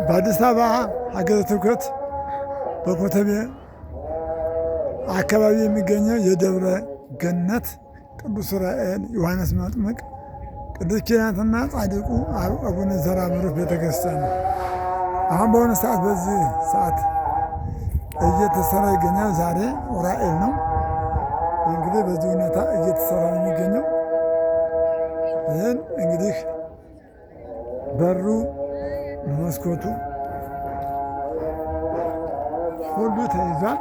በአዲስ አበባ ሀገረ ስብከት በኮተቤ አካባቢ የሚገኘው የደብረ ገነት ቅዱስ ዑራኤል ዮሐንስ መጥምቅ ቅዱስ ኪዳናትና ጻድቁ አቡነ ዘርዓ ቡሩክ ቤተክርስቲያን ነው። አሁን በአሁኑ ሰዓት በዚህ ሰዓት እየተሰራ ይገኛል። ዛሬ ዑራኤል ነው። እንግዲህ በዚህ ሁኔታ እየተሰራ ነው የሚገኘው። ይህን እንግዲህ በሩ መስኮቱ ሁሉ ተይዟል።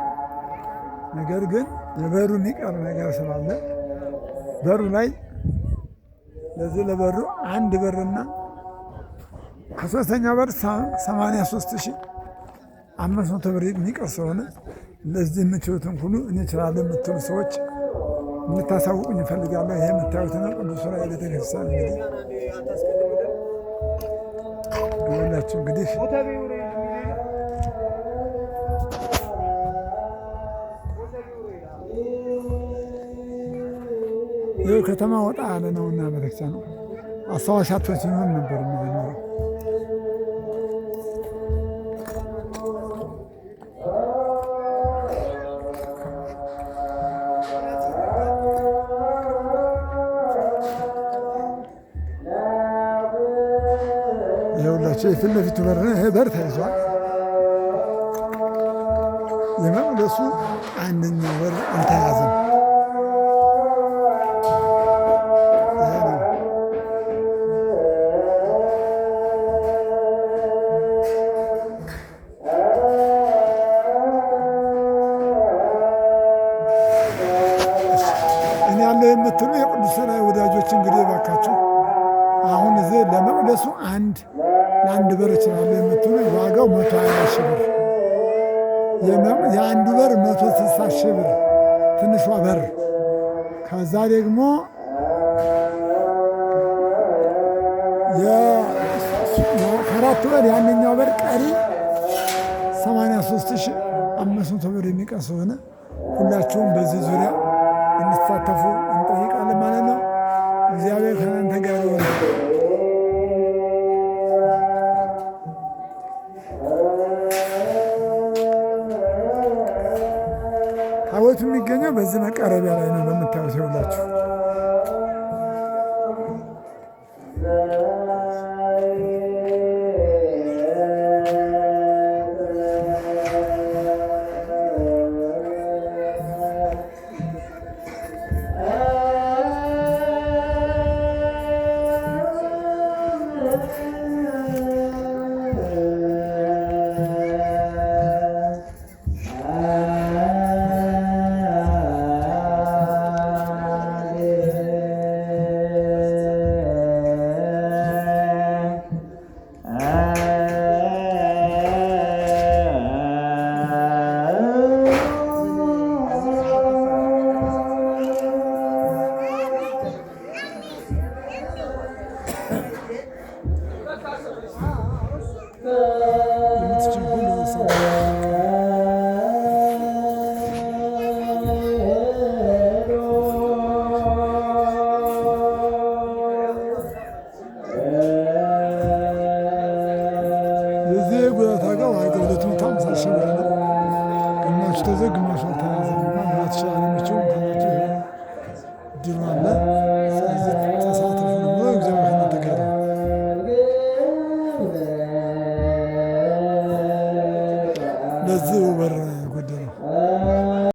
ነገር ግን የበሩ የሚቀር ነገር ስላለ በሩ ላይ ለዚህ ለበሩ አንድ በርና ከሶስተኛው በር 83,500 ብር የሚቀር ስለሆነ ለዚህ የምችሉትን ሁሉ እኔ እችላለሁ የምትሉ ሰዎች እንድታሳውቁኝ እፈልጋለሁ። ይሄ የምታዩት ነው ቅዱስ ዑራኤል ቤተክርስቲያን። እንግዲህ ሁላችሁ እንግዲህ ይህ ከተማ ወጣ ያለ ነውና ቤተክርስቲያኑ አስታዋሻቶች ሲሆን ነበር የሚኖረው። ይኸውላችሁ የፊት ለፊቱ በር ነው። ይሄ በር ተይዟል። የመቅደሱ አንደኛው በር አልተያዘም። ይሄ ነው። እኔ ያለው የምትሉ የቅዱስ ዑራኤል ወዳጆች እንግዲህ እባካችሁ አሁን እዚህ ለመቅደሱ አንድ ለአንድ በር እችላለሁ የምትሉ ዋጋው 120 ሺህ ብር፣ የአንዱ በር 160 ሺህ ብር ትንሿ በር። ከዛ ደግሞ ከአራቱ በር የአንደኛው በር ቀሪ 83,500 ብር የሚቀር ስለሆነ ሁላችሁም በዚህ ዙሪያ እንድትሳተፉ እንጠይቃለን ማለት ነው። እግዚአብሔር ከእናንተ ጋር ይሁን። ታቦቱ የሚገኘው በዚህ መቃረቢያ ላይ ነው በምታዩት ይኸውላችሁ። የምትችል ሁሉ ሰው የዚህ የጉዳት ዋጋ 250 ሺህ ብር ነው። ግማሹ ተይዞ ግማሹ አልተያዘም እና መግዛት ይችላል የሚችሉ ካላችሁ እድሉ አለ። ስለዚህ ተሳተፉ ነው የምለው። እግዚአብሔር ከእናንተ ጋር ይሁን። ለዚህ በር